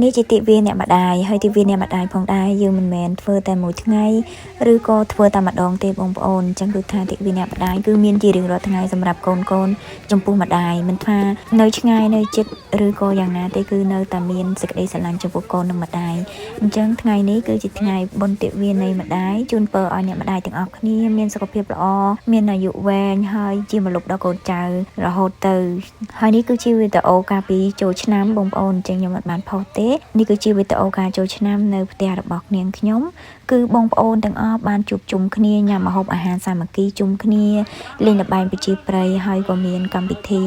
នេះជាទិវាអ្នកម្ដាយហើយទិវាអ្នកម្ដាយផងដែរយើងមិនមែនធ្វើតែមួយថ្ងៃឬក៏ធ្វើតែម្ដងទេបងប្អូនអញ្ចឹងគឺថាទិវាអ្នកម្ដាយគឺមានជារៀងរាល់ថ្ងៃសម្រាប់កូនកូនចំពោះម្ដាយមិនថានៅឆ្ងាយនៅជិតឬក៏យ៉ាងណាទេគឺនៅតែមានសេចក្តីស្រឡាញ់ចំពោះកូននិងម្ដាយអញ្ចឹងថ្ងៃនេះគឺជាថ្ងៃបុណ្យទិវានៃម្ដាយជូនពរឲ្យអ្នកម្ដាយទាំងអស់គ្នាមានសុខភាពល្អមានអាយុវែងហើយជាម្លប់ដល់កូនចៅរហូតទៅ ហើយនេះគឺជាវីដេអូកាលពីចូលឆ្នាំបងប្អូនអញ្ចឹងខ្ញុំអត់បានផុសទេនេះគឺជាវីដេអូការចូលឆ្នាំនៅផ្ទះរបស់នាងខ្ញុំគឺបងប្អូនទាំងអស់បានជួបជុំគ្នាញ៉ាំម្ហូបអាហារសាមគ្គីជុំគ្នាលេងល្បែងប្រជាប្រិយហើយក៏មានកម្មវិធី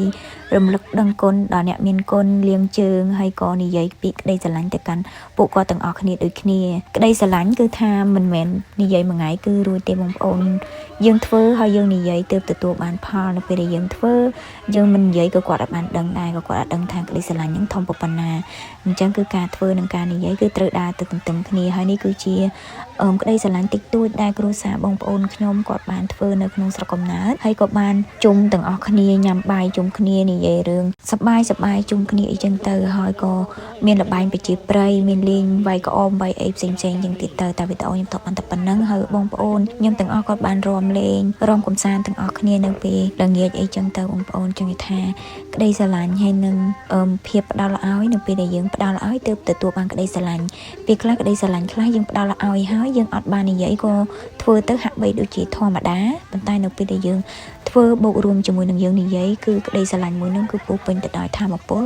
រំលឹកដឹងគុណដល់អ្នកមានគុណលាងជើងហើយក៏និយាយពីក្តីស្រឡាញ់ទៅកាន់ពួកគាត់ទាំងអស់គ្នាដូចគ្នាក្តីស្រឡាញ់គឺថាមិនមែននិយាយមួយថ្ងៃគឺរួចទេបងប្អូនយើងធ្វើហើយយើងនិយាយទើបទទួលបានផលនៅពេលដែលយើងធ្វើ យើងមិននិយាយក៏គាត់អត់បានដឹងដែរក៏គាត់អត់ដឹងថាក្តីស្រឡាញ់ហ្នឹងធំប៉ុណ្ណាអញ្ចឹងគឺការធ្វើនិងការនិយាយគឺត្រូវដើរទៅទន្ទឹមគ្នាហើយនេះគឺជាអឺមក្តីស្រឡាញ់តិចតួចដែលគ្រួសារបងប្អូនខ្ញុំគាត់បានធ្វើនៅក្នុងស្រុកកំណើតហើយក៏បានជុំទាំងអស់គ្នាញ៉ាំបាយជុំគ្នានិយាយរឿងសប្បាយសប្បាយជុំគ្នាអីចឹងទៅហើយក៏មានល្បែងប្រជាប្រិយមានលេងវាយក្អមវាយអីផ្សេងផ្សេងចឹងទៀតទៅតែវីដេអូខ្ញុំតបបានតែប៉ុណ្ណឹងហើយបងប្អូនខ្ញុំទាំងអស់គាត់បានរាំលេងរាំកំសាន្តទាំងអស់គ្នានៅពេលល្ងាចអីចឹងទៅបងប្អូនចឹងថាក្តីស្រឡាញ់ហើយនឹងអឺមភាពផ្ដល់ឲ្យនៅពេលដែលយើងផ្ដល់ឲ្យទើបទទួលបានក្តីស្រឡាញ់ពេលខ្លះក្តីស្រឡាញ់ខ្លះយើងផ្ដល់ឲ្យហើយយើងអត់បាននិយាយក៏ធ្វើទៅហាក់បីដូចជាធម្មតាប៉ុន្តែនៅពេលដែលយើងធ្វើបូករួមជាមួយនឹងយើងនិយាយគឺក្តីស្រឡាញ់មួយនឹងគឺពោរពេញទៅដោយធម៌ពល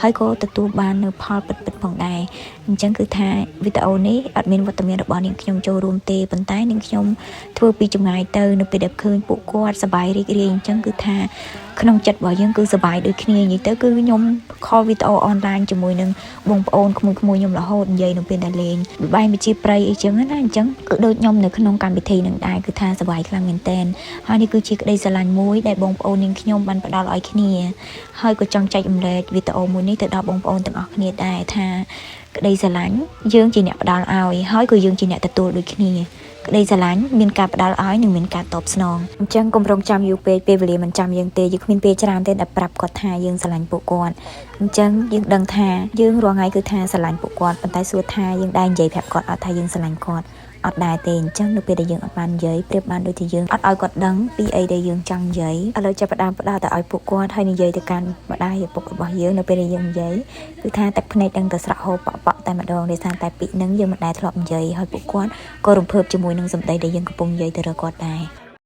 ហើយក៏ទទួលបាននៅផលពិតៗផងដែរអញ្ចឹងគឺថាវីដេអូនេះអត់មានវត្តមានរបស់នាងខ្ញុំចូលរួមទេប៉ុន្តែនាងខ្ញុំធ្វើពីចម្ងាយទៅនៅពេលដែលឃើញពួកគាត់សប្បាយរីករាយអញ្ចឹងគឺថាក្នុងចិត្តរបស់យើងគឺសប្បាយដូចគ្នានិយាយទៅគឺខ្ញុំ call វីដេអូអនឡាញជាមួយនឹងបងប្អូនក្មួយៗខ្ញុំរហូតនិយាយនៅពេលដែលលេងបែងវិជាប្រៃអីចឹងណាអញ្ចឹងគឺដូចខ្ញុំនៅក្នុងកម្មវិធីនឹងដែរគឺថាសប្បាយខ្លាំងមែនតែនហើយនេះគឺជាក្តីស្រឡាញ់មួយដែលបងប្អូននាងខ្ញុំបានផ្ដល់ឲ្យគ្នាហើយក៏ចង់ចែករំលែកវីដេអូមួយនេះទៅដល់បងប្អូនទាំងអស់គ្នាដែរថាក្តីស្រឡាញ់យើងជាអ្នកផ្ដល់ឲ្យហើយក៏យើងជាអ្នកទទួលដូចគ្នាក្តីស្រឡាញ់មានការផ្ដល់ឲ្យនិងមានការតបស្នងអញ្ចឹងកុំរងចាំយូរពេកពេលវេលាមិនចាំយើងទេយើងគ្មានពេលច្រើនទេដែលប្រាប់គាត់ថាយើងស្រឡាញ់ពួកគាត់អញ្ចឹងយើងដឹងថាយើងរាល់ថ្ងៃគឺថាស្រឡាញ់ពួកគាត់ប៉ុន្តែសួរថាយើងដែរនិយាយប្រាប់គាត់អត់ថាយើងស្រឡាញ់គាត់អត់ដែរទេអញ្ចឹងនៅពេលដែលយើងអត់បាននិយាយប្រៀបបានដូចជាយើងអត់ឲ្យគាត់ដឹងពីអីដែលយើងចង់និយាយឥឡូវចាប់ផ្ដើមផ្ដោតទៅឲ្យពួកគាត់ហើយនិយាយទៅកាន់ម្ដាយឪពុករបស់យើងនៅពេលដែលយើងនិយាយគឺថាទឹកភ្នែកដឹងតែស្រក់ហូរប៉ក់ប៉ក់តែម្ដងដោយសារតែពាក្យហ្នឹងយើងមិនដែលធ្លាប់និយាយហើយពួកគាត់ក៏រំភើបជាមួយនឹងសម្ដីដែលយើងកំពុងនិយាយទៅរកគាត់ដែរ។